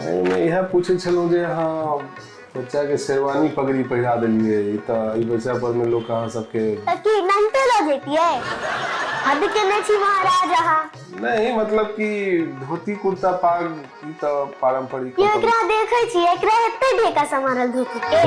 एहिमे इएह पूछै छलहुँ जे अहाँ बच्चाके शेरवानी पगड़ी पहिरा देलियै, ई तऽ एहि बच्चा परमे लोक अहाँ सबके तऽ की नंगटे लऽ जैतियै? हद केने छी महाराज अहाँ। नहीं, मतलब कि धोती कुर्ता पाग ई तऽ पारंपरिक। यौ, एकरा देखै छी, एकरा एते ढेका समारल धोती के।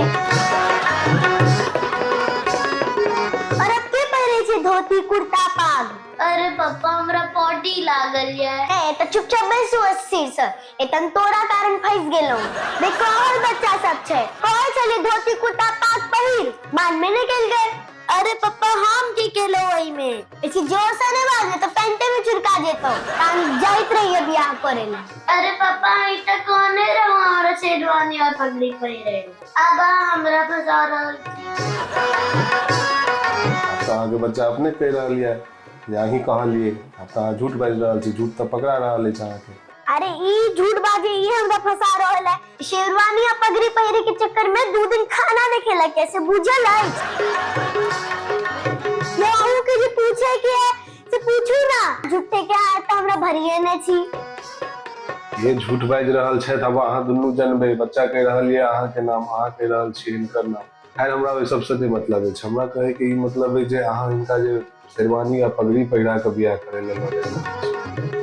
और अब के पहिरे छै धोती कुर्ता पाग? अरे पप्पा, हमरा पॉटी लागल ये। ए तऽ चुपचाप बैसू अस्थिर से, एतन तोरा कारण फंस गेलहुँ। देखो, और बच्चा सब छै, कहै छलियै धोती कुर्ता पाग पहिर, मानबे नहि केलकै। अरे पप्पा, हम की केलहुँ एहिमे? बेसी जोर से नहि बाजले तऽ पैंटे में चुरका जेतौ। तान जाइत रहिए बियाह करे ला। अरे पप्पा, ई तऽ कहने रहौ हमरा शेरवानी और पगड़ी पहिरे। अब अहाँ हमरा फंसा रहल छी। तऽ अहाँके बच्चा अपने कहि रहल यऽ जे अहीं कहलियै। आब तऽ अहाँ झूठ बाजि रहल छी, झूठ तऽ पकड़ा रहल अछि अहाँके। अरे, ई झूठ बाजे, ई हमरा फंसा रहल है। शेरवानी आ पगड़ी पहिरे के चक्कर में 2 दिन खाना नहीं खेलक कैसे बुझल अछि? यौ, अहूँ के जे पूछे के है से पूछू ना। झूठे के हाथ तऽ हमरा भरिए ने छी। ये झूठ बाजि रहल छथि, आब अहाँ दुनू जनबै। बच्चा कहि रहल यऽ अहाँके नाम, अहाँ कहि रहल छी हिनकर नाम। खैर, हमरा ओहि सबसँ नहि मतलब अछि। हमरा कहैके ई मतलब अछि जे अहाँ हिनका जे शेरवानी आ पगड़ी पहिरा कऽ बियाह करै लए लऽ जा रहल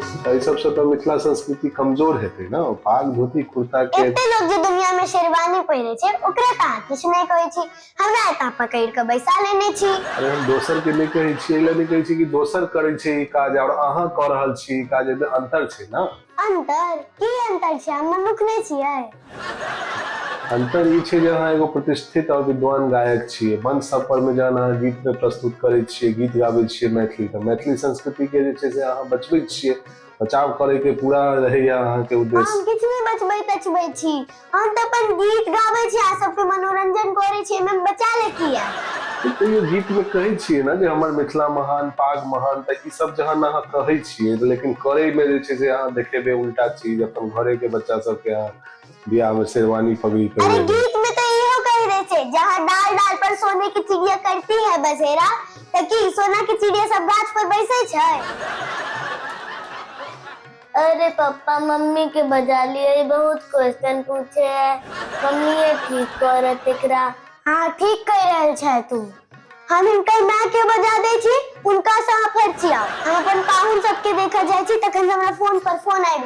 छी, तऽ एहि सबसँ तऽ मिथिला संस्कृति कमजोर हेतै ने। पाग, धोती, कुर्ता के एते लोग जे दुनिया में शेरवानी पहिरे छै, ओकरा तऽ अहाँ किछु नहि कहै छी, हमरा एतऽ पकड़ि कऽ बैसा लेने छी। अरे, हम दोसर के नहि कहै छी, एहि लए नहि कहै छी कि दोसर करै छै ई काज आओर अहाँ कऽ रहल छी ई काज, एहिमे अंतर छै ने। अंतर? की अंतर छै? हम मनुख नहि छियै? अंतर ई छै जे अहाँ एगो प्रतिष्ठित आओर विद्वान गायक छियै। मंच सब पर मे जहन अहाँ गीत मे प्रस्तुत करै छियै, गीत गाबै छियै मैथिली, तऽ मैथिली संस्कृति के जे छै से अहाँ बचबै छियै। बचाव करे के पूरा रहैया अहाँके हम उद्देश्य। किछु नहि बचबै तचबै छी। हम तऽ अपन गीत गाबै छी आ सबके मनोरंजन करै छी। एहिमे बचा ले किया? तैयो गीत मे कहै छियै ने जे हमर मिथिला महान, पाग महान। तऽ ई सब जहन अहाँ कहै छियै, लेकिन करै मे जे छै से अहाँ देखेबै उल्टा चीज। अपन घरे के बच्चा सबके अहाँ बियाह मे शेरवानी पगड़ी अरे, पहिरेबै। गीत में तो इहो कह रहे छे, जहाँ डाल डाल पर सोने की चिड़िया करती है बसेरा। तऽ की सोना के चिड़िया सब गाछ पर बैसै छै? अरे पप्पा, मम्मी के बजा लियै, बहुत क्वेश्चन पूछे है। मम्मी ठीक करत एकरा। हाँ, ठीक कहि रहल छै तू। हम हिनकर माय के बजा दै छी, हुनका से अहाँ फरिछियाउ। हम अपन पाहुन सबके देखऽ जाइ छी, तखन से हमरा फोन पर फोन आबि रहल।